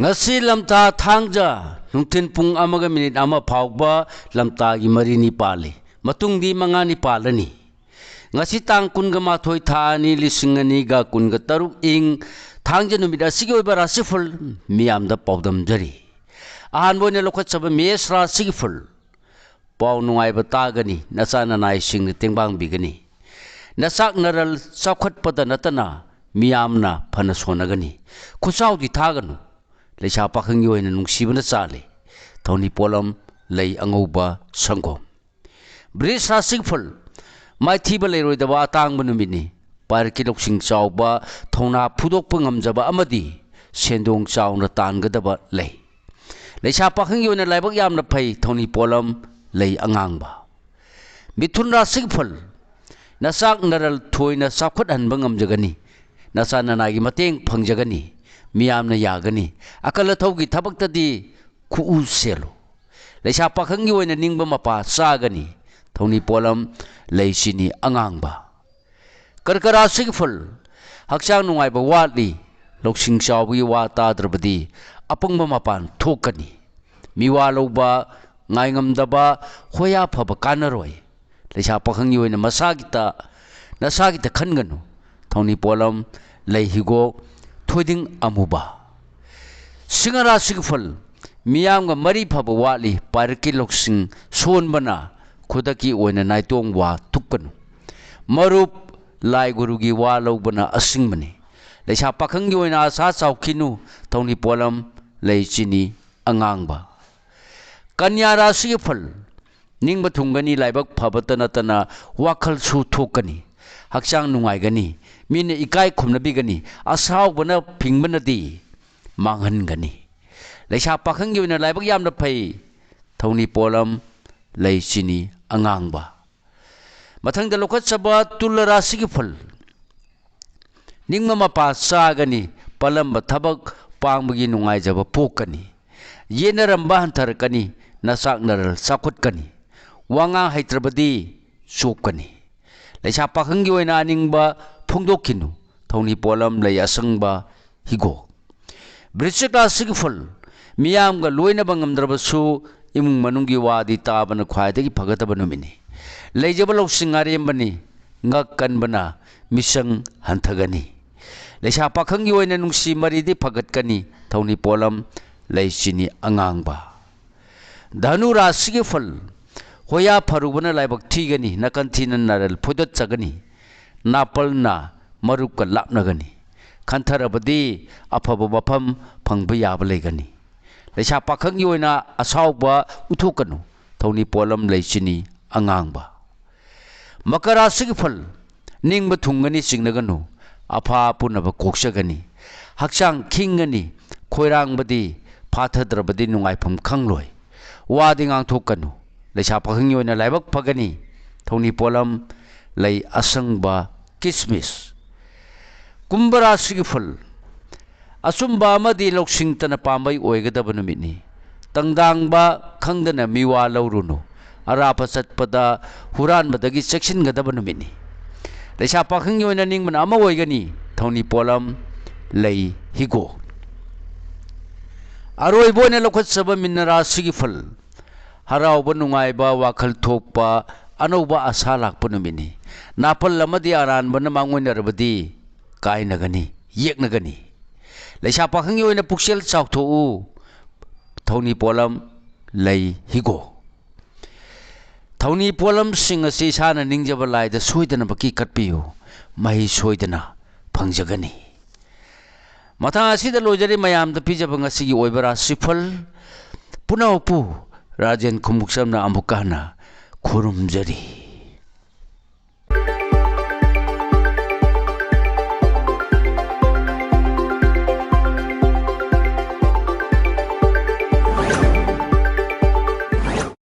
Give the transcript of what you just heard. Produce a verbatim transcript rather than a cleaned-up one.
ꯉꯁꯤ ꯂꯝꯇꯥ ꯊꯥꯡꯖ ꯅꯨꯡꯊꯤꯜ ꯄꯨꯡ ꯑꯃꯒ ꯃꯤꯅꯤꯠ ꯑꯃ ꯐꯥꯎꯕ ꯂꯝꯇꯥꯒꯤ ꯃꯔꯤꯅꯤ ꯄꯥꯜꯂꯤ꯫ ꯃꯇꯨꯡꯗꯤ ꯃꯉꯥꯅꯤ ꯄꯥꯜꯂꯅꯤ꯫ ꯉꯁꯤ ꯇꯥꯡ ꯀꯨꯟꯒ ꯃꯥꯊꯣꯏ, ꯊꯥ ꯑꯅꯤ, ꯂꯤꯁꯤꯡ ꯑꯅꯤꯒ ꯀꯨꯟꯒ ꯇꯔꯨꯛ, ꯏꯪ ꯊꯥꯡꯖ ꯅꯨꯃꯤꯠ ꯑꯁꯤꯒꯤ ꯑꯣꯏꯕ ꯔꯥꯁꯤꯐꯜ ꯃꯤꯌꯥꯝꯗ ꯄꯥꯎꯗꯝꯖꯔꯤ꯫ ꯑꯍꯥꯟꯕ ꯑꯣꯏꯅ ꯂꯧꯈꯠꯆꯕ ꯃꯦꯁ ꯔꯥꯁꯤꯒꯤ ꯐꯜ꯫ ꯄꯥꯎ ꯅꯨꯡꯉꯥꯏꯕ ꯇꯥꯒꯅꯤ, ꯅꯆꯥ ꯅꯅꯥꯏꯁꯤꯡꯅ ꯇꯦꯡꯕꯥꯡꯕꯤꯒꯅꯤ꯫ ꯅꯆꯥꯛ ꯅꯔꯜ ꯆꯥꯎꯈꯠꯄꯗ ꯅꯠꯇꯅ ꯃꯤꯌꯥꯝꯅ ꯐꯅ ꯁꯣꯟꯅꯒꯅꯤ꯫ ꯈꯨꯠꯁꯥꯎꯗꯤ ꯊꯥꯒꯅꯨ꯫ ꯂꯩꯁꯥ ꯄꯥꯈꯪꯒꯤ ꯑꯣꯏꯅ ꯅꯨꯡꯁꯤꯕꯅ ꯆꯥꯜꯂꯤ꯫ ꯊꯧꯅꯤ ꯄꯣꯠꯂꯝ ꯂꯩ ꯑꯉꯧꯕ ꯁꯪꯒꯣꯝ꯫ ꯕ꯭ꯔꯤꯖ ꯔꯥꯁꯤꯐꯜ꯫ ꯃꯥꯏꯊꯤꯕ ꯂꯩꯔꯣꯏꯗꯕ ꯑꯇꯥꯡꯕ ꯅꯨꯃꯤꯠꯅꯤ꯫ ꯄꯥꯏꯔꯛꯀꯤ ꯂꯧꯁꯤꯡ ꯆꯥꯎꯕ, ꯊꯧꯅꯥ ꯐꯨꯗꯣꯛꯄ ꯉꯝꯖꯕ ꯑꯃꯗꯤ ꯁꯦꯟꯗꯣꯡ ꯆꯥꯎꯅ ꯇꯥꯟꯒꯗꯕ ꯂꯩ꯫ ꯂꯩꯁꯥ ꯄꯥꯈꯪꯒꯤ ꯑꯣꯏꯅ ꯂꯥꯏꯕꯛ ꯌꯥꯝꯅ ꯐꯩ꯫ ꯊꯧꯅꯤ ꯄꯣꯠꯂꯝ ꯂꯩ ꯑꯉꯥꯡꯕ꯫ ꯃꯤꯊꯨꯟ ꯔꯥꯁꯤꯒꯤ ꯐꯜ꯫ ꯅꯆꯥꯛ ꯅꯔꯜ ꯊꯣꯏꯅ ꯆꯥꯎꯈꯠꯍꯟꯕ ꯉꯝꯖꯒꯅꯤ꯫ ꯅꯆꯥ ꯅꯅꯥꯒꯤ ꯃꯇꯦꯡ ꯐꯪꯖꯒꯅꯤ꯫ ꯃꯤꯌꯥꯝꯅ ꯌꯥꯒꯅꯤ꯫ ꯑꯀꯜ ꯑꯊꯧꯒꯤ ꯊꯕꯛꯇꯗꯤ ꯈꯨꯎ ꯁꯦꯜꯂꯨ꯫ ꯂꯩꯁꯥ ꯄꯥꯈꯪꯒꯤ ꯑꯣꯏꯅ ꯅꯤꯡꯕ ꯃꯄꯥ ꯆꯥꯒꯅꯤ꯫ ꯊꯧꯅꯤ ꯄꯣꯠꯂꯝ ꯂꯩ ꯆꯤꯅꯤ ꯑꯉꯥꯡꯕ꯫ ꯀꯔꯀ ꯔꯥꯁꯤꯒꯤ ꯐꯜ꯫ ꯍꯛꯆꯥꯡ ꯅꯨꯡꯉꯥꯏꯕ ꯋꯥꯠꯂꯤ꯫ ꯂꯧꯁꯤꯡ ꯆꯥꯎꯕꯒꯤ ꯋꯥ ꯇꯥꯗ꯭ꯔꯕꯗꯤ ꯑꯄꯪꯕ ꯃꯄꯥꯟ ꯊꯣꯛꯀꯅꯤ꯫ ꯃꯤꯋꯥ ꯂꯧꯕ ꯉꯥꯏꯉꯝꯗꯕ ꯍꯣꯌꯥ ꯐꯕ ꯀꯥꯟꯅꯔꯣꯏ꯫ ꯂꯩꯁꯥ ꯄꯥꯈꯪꯒꯤ ꯑꯣꯏꯅ ꯃꯁꯥꯒꯤꯇ, ꯅꯁꯥꯒꯤꯇ ꯈꯟꯒꯅꯨ꯫ ꯊꯧꯅꯤ ꯄꯣꯠꯂꯝ ꯂꯩ ꯍꯤꯒꯣꯛ, ꯊꯣꯏꯗꯤꯡ ꯑꯃꯨꯕ꯫ ꯁꯤꯡꯍ ꯔꯥꯁꯤꯒꯤ ꯐꯜ꯫ ꯃꯤꯌꯥꯝꯒ ꯃꯔꯤ ꯐꯕ ꯋꯥꯠꯂꯤ꯫ ꯄꯥꯏꯔꯛꯀꯤ ꯂꯧꯁꯤꯡ ꯁꯣꯟꯕꯅ ꯈꯨꯗꯛꯀꯤ ꯑꯣꯏꯅ ꯅꯥꯏꯇꯣꯡ ꯋꯥ ꯊꯨꯞꯀꯅꯨ꯫ ꯃꯔꯨꯞ ꯂꯥꯏ ꯒꯨꯔꯨꯒꯤ ꯋꯥ ꯂꯧꯕꯅ ꯑꯁꯤꯡꯕꯅꯤ꯫ ꯂꯩꯁꯥ ꯄꯥꯈꯪꯒꯤ ꯑꯣꯏꯅ ꯑꯁꯥ ꯆꯥꯎꯈꯤꯅꯨ꯫ ꯊꯧꯅꯤ ꯄꯣꯠꯂꯝ ꯂꯩ ꯆꯤꯅꯤ ꯑꯉꯥꯡꯕ꯫ ꯀꯟꯌꯥ ꯔꯥꯁꯤꯒꯤ ꯐꯜ꯫ ꯅꯤꯡꯕ ꯊꯨꯡꯒꯅꯤ꯫ ꯂꯥꯏꯕꯛ ꯐꯕꯇ ꯅꯠꯇꯅ ꯋꯥꯈꯜꯁꯨ ꯊꯣꯛꯀꯅꯤ꯫ ꯍꯛꯆꯥꯡ ꯅꯨꯡꯉꯥꯏꯒꯅꯤ꯫ ꯃꯤꯅ ꯏꯀꯥꯏ ꯈꯨꯝꯅꯕꯤꯒꯅꯤ꯫ ꯑꯁꯥꯎꯕꯅ ꯐꯤꯡꯕꯅꯗꯤ ꯃꯥꯡꯍꯟꯒꯅꯤ꯫ ꯂꯩꯁꯥ ꯄꯥꯈꯪꯒꯤ ꯑꯣꯏꯅ ꯂꯥꯏꯕꯛ ꯌꯥꯝꯅ ꯐꯩ꯫ ꯊꯧꯅꯤ ꯄꯣꯠꯂꯝ ꯂꯩ ꯆꯤꯅꯤ ꯑꯉꯥꯡꯕ꯫ ꯃꯊꯪꯗ ꯂꯧꯈꯠꯆꯕ ꯇꯨꯂ ꯔꯥꯁꯤꯒꯤ ꯐꯜ꯫ ꯅꯤꯡꯕ ꯃꯄꯥ ꯆꯥꯒꯅꯤ꯫ ꯄꯜꯂꯝꯕ ꯊꯕꯛ ꯄꯥꯡꯕꯒꯤ ꯅꯨꯡꯉꯥꯏꯖꯕ ꯄꯣꯛꯀꯅꯤ꯫ ꯌꯦꯠꯅꯔꯝꯕ ꯍꯟꯊꯔꯛꯀꯅꯤ꯫ ꯅꯆꯥꯛ ꯅꯔꯜ ꯆꯥꯎꯈꯠꯀꯅꯤ꯫ ꯋꯥꯉꯥꯡ ꯍꯩꯇ꯭ꯔꯕꯗꯤ ꯆꯣꯞꯀꯅꯤ꯫ ꯂꯩꯁꯥ ꯄꯥꯈꯪꯒꯤ ꯑꯣꯏꯅ ꯑꯅꯤꯡꯕ ꯐꯣꯡꯗꯣꯛꯈꯤꯅꯨ꯫ ꯊꯧꯅꯤ ꯄꯣꯠꯂꯝ ꯂꯩ ꯑꯁꯪꯕ ꯍꯤꯒꯣꯛ꯫ ꯕ꯭ꯔꯤꯁꯤꯛ ꯔꯥꯁꯤꯒꯤ ꯐꯜ, ꯃꯤꯌꯥꯝꯒ ꯂꯣꯏꯅꯕ ꯉꯝꯗ꯭ꯔꯕꯁꯨ ꯏꯃꯨꯡ ꯃꯅꯨꯡꯒꯤ ꯋꯥꯗꯤ ꯇꯥꯕꯅ ꯈ꯭ꯋꯥꯏꯗꯒꯤ ꯐꯒꯗꯕ ꯅꯨꯃꯤꯠꯅꯤ꯫ ꯂꯩꯖꯕ ꯂꯧꯁꯤꯡ ꯑꯔꯦꯝꯕꯅꯤ, ꯉꯛ ꯀꯟꯕꯅ ꯃꯤꯁꯪ ꯍꯟꯊꯒꯅꯤ꯫ ꯂꯩꯁꯥ ꯄꯥꯈꯪꯒꯤ ꯑꯣꯏꯅ ꯅꯨꯡꯁꯤ ꯃꯔꯤꯗꯤ ꯐꯒꯠꯀꯅꯤ꯫ ꯊꯧꯅꯤ ꯄꯣꯠꯂꯝ ꯂꯩꯆꯤꯅꯤ ꯑꯉꯥꯡꯕ꯫ ꯙꯅꯨ ꯔꯥꯁꯤꯒꯤ ꯐꯜ, ꯍꯣꯌꯥ ꯐꯔꯨꯕꯅ ꯂꯥꯏꯕꯛ ꯊꯤꯒꯅꯤ, ꯅꯥꯀꯟ ꯊꯤꯅ ꯅꯔꯜ ꯐꯣꯏꯗꯠꯆꯒꯅꯤ, ꯅꯥꯄꯜꯅ ꯃꯔꯨꯞꯀ ꯂꯥꯞꯅꯒꯅꯤ꯫ ꯈꯟꯊꯔꯕꯗꯤ ꯑꯐꯕ ꯃꯐꯝ ꯐꯪꯕ ꯌꯥꯕ ꯂꯩꯒꯅꯤ꯫ ꯂꯩꯁꯥ ꯄꯥꯈꯪꯒꯤ ꯑꯣꯏꯅ ꯑꯁꯥꯎꯕ ꯎꯠꯊꯣꯛꯀꯅꯨ꯫ ꯊꯧꯅꯤ ꯄꯣꯠꯂꯝ ꯂꯩꯆꯤꯅꯤ ꯑꯉꯥꯡꯕ꯫ ꯃꯀꯔ ꯔꯥꯁꯤꯒꯤ ꯐꯜ, ꯅꯤꯡꯕ ꯊꯨꯡꯒꯅꯤ, ꯆꯤꯡꯅꯒꯅꯨ꯫ ꯑꯐꯥ ꯄꯨꯅꯕ ꯀꯣꯛꯆꯒꯅꯤ꯫ ꯍꯛꯆꯥꯡ ꯈꯤꯡꯒꯅꯤ꯫ ꯈꯣꯏꯔꯥꯡꯕꯗꯤ ꯐꯥꯊꯗ꯭ꯔꯕꯗꯤ ꯅꯨꯡꯉꯥꯏꯐꯝ ꯈꯪꯂꯣꯏ꯫ ꯋꯥꯗꯤ ꯉꯥꯡꯊꯣꯛꯀꯅꯨ꯫ ꯂꯩꯁꯥ ꯄꯥꯈꯪꯒꯤ ꯑꯣꯏꯅ ꯂꯥꯏꯕꯛ ꯐꯒꯅꯤ꯫ ꯊꯧꯅꯤ ꯄꯣꯠꯂꯝ ꯂꯩ ꯑꯁꯪꯕ, ꯀꯤꯁꯃꯤꯁ꯫ ꯀꯨꯝꯚ ꯔꯥꯁꯤꯒꯤ ꯐꯜ, ꯑꯆꯨꯝꯕ ꯑꯃꯗꯤ ꯂꯧꯁꯤꯡꯇꯅ ꯄꯥꯝꯕꯩ ꯑꯣꯏꯒꯗꯕ ꯅꯨꯃꯤꯠꯅꯤ꯫ ꯇꯪꯗꯥꯡꯕ ꯈꯪꯗꯅ ꯃꯤꯋꯥ ꯂꯧꯔꯨꯅꯨ꯫ ꯑꯔꯥꯞꯄ ꯆꯠꯄꯗ ꯍꯨꯔꯥꯟꯕꯗꯒꯤ ꯆꯦꯛꯁꯤꯟꯒꯗꯕ ꯅꯨꯃꯤꯠꯅꯤ꯫ ꯂꯩꯁꯥ ꯄꯥꯈꯪꯒꯤ ꯑꯣꯏꯅ ꯅꯤꯡꯕꯅ ꯑꯃ ꯑꯣꯏꯒꯅꯤ꯫ ꯊꯧꯅꯤ ꯄꯣꯠꯂꯝ ꯂꯩ ꯍꯤꯒꯣꯛ꯫ ꯑꯔꯣꯏꯕ ꯑꯣꯏꯅ ꯂꯧꯈꯠꯆꯕ ꯃꯤꯟꯅ ꯔꯥꯁꯤꯒꯤ ꯐꯜ, ꯍꯔꯥꯎꯕ ꯅꯨꯡꯉꯥꯏꯕ, ꯋꯥꯈꯜ ꯊꯣꯛꯄ, ꯑꯅꯧꯕ ꯑꯁꯥ ꯂꯥꯛꯄ ꯅꯨꯃꯤꯠꯅꯤ꯫ ꯅꯥꯄꯜ ꯑꯃꯗꯤ ꯑꯔꯥꯟꯕꯅ ꯃꯥꯡꯑꯣꯏꯅꯔꯕꯗꯤ ꯀꯥꯏꯅꯒꯅꯤ, ꯌꯦꯛꯅꯒꯅꯤ꯫ ꯂꯩꯁꯥ ꯄꯥꯈꯪꯒꯤ ꯑꯣꯏꯅ ꯄꯨꯛꯆꯦꯜ ꯆꯥꯎꯊꯣꯛꯎ꯫ ꯊꯧꯅꯤ ꯄꯣꯠꯂꯝ ꯂꯩ ꯍꯤꯒꯣꯛ꯫ ꯊꯧꯅꯤ ꯄꯣꯠꯂꯝꯁꯤꯡ ꯑꯁꯤ ꯏꯁꯥꯅ ꯅꯤꯡꯖꯕ ꯂꯥꯏꯗ ꯁꯣꯏꯗꯅꯃꯛꯀꯤ ꯀꯠꯄꯤꯌꯨ, ꯃꯍꯩ ꯁꯣꯏꯗꯅ ꯐꯪꯖꯒꯅꯤ꯫ ꯃꯊꯪ ꯑꯁꯤꯗ ꯂꯣꯏꯖꯔꯦ ꯃꯌꯥꯝꯗ ꯄꯤꯖꯕ ꯉꯁꯤꯒꯤ ꯑꯣꯏꯕ ꯔꯥꯁꯤꯐꯜ꯫ ꯄꯨꯝꯅꯃꯛꯄꯨ ꯔꯥꯖꯦꯟ ꯈꯨꯃꯨꯛꯆꯝꯅ ꯑꯃꯨꯛꯀ ꯍꯟꯅ ꯈꯨꯔꯨꯝꯖꯔꯤ꯫